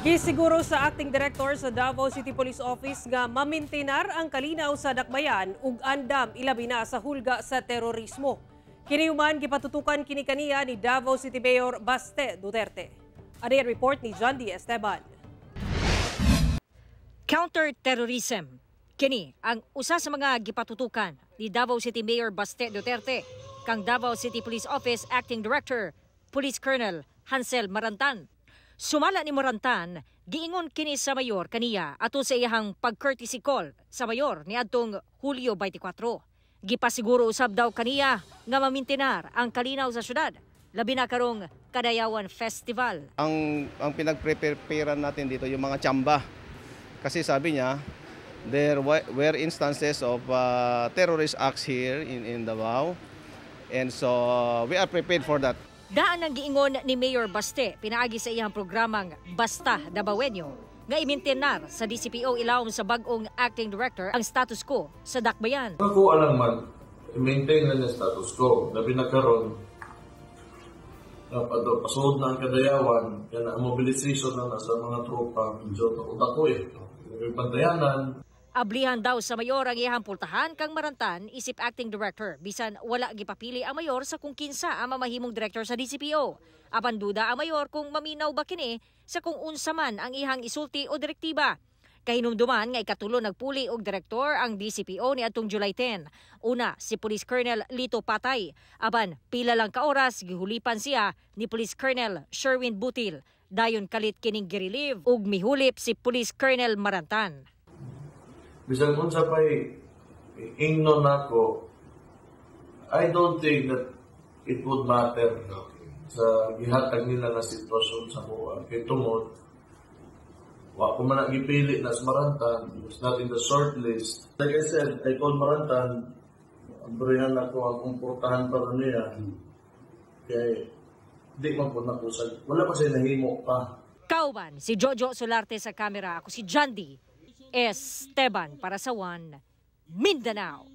Gisiguro sa acting director sa Davao City Police Office nga mamintinar ang kalinaw sa dakbayan ug andam, ilabi na sa hulga sa terorismo. Kini human gipatutukan kini kaniya ni Davao City Mayor Baste Duterte. Ani ang report ni John D. Esteban. Counter-terrorism. Kini ang usa sa mga gipatutukan ni Davao City Mayor Baste Duterte kang Davao City Police Office Acting Director Police Colonel Hansel Marantan. Sumala ni Marantan, giingon kini sa mayor kaniya ato sa iyahang pag-courtesy call sa mayor niadtong Hulyo 24. Gipasiguro usab daw kaniya nga mamintinar ang kalinaw sa syudad, labi na karong Kadayawan Festival. Ang pinag-prepare natin dito, yung mga tsamba. Kasi sabi niya, there were instances of terrorist acts here in Davao. And so we are prepared for that. Daan ang giingon ni Mayor Baste pinaagi sa iyang programang Basta Dabawenyo nga imintenar sa DCPO ilawom sa bag-ong acting director ang status quo sa dakbayan. Ako alang man, i-maintain na niya status quo. Labi na karon, pasod na ang Kadayawan, kaya ang mobilization na sa mga tropa, medyo dako eh. Yung bantayanan. Ablihan daw sa mayor ang iyang pultahan kang Marantan isip acting director, bisan wala gipapili ang mayor sa kung kinsa ang mamahimong director sa DCPO. Apan duda ang mayor kung maminaw ba kini sa kung unsa man ang iyang isulti o direktiba. Kahinumduman nga ikatulo nagpuli og direktor ang DCPO niadtong July 10. Una si Police Colonel Lito Patay. Apan pila lang ka oras, gihulipan siya ni Police Colonel Sherwin Butil. Dayon kalit kining girelieve ug mihulip si Police Colonel Marantan. Bisan unsa pa'y ingnon nako, I don't think that it would matter sa gihatag nila nga sitwasyon sa kuha. Kay tungod, wa ko man na gipili na sa Marantan, it was not in the short list. Like I said, I called Marantan, abrihan ako ang komportahan para niya. Kay di man po na wala pa siya nahimo pa. Kauban si Jojo Solarte sa kamera. Ako si Jandy Esteban para sa One Mindanao.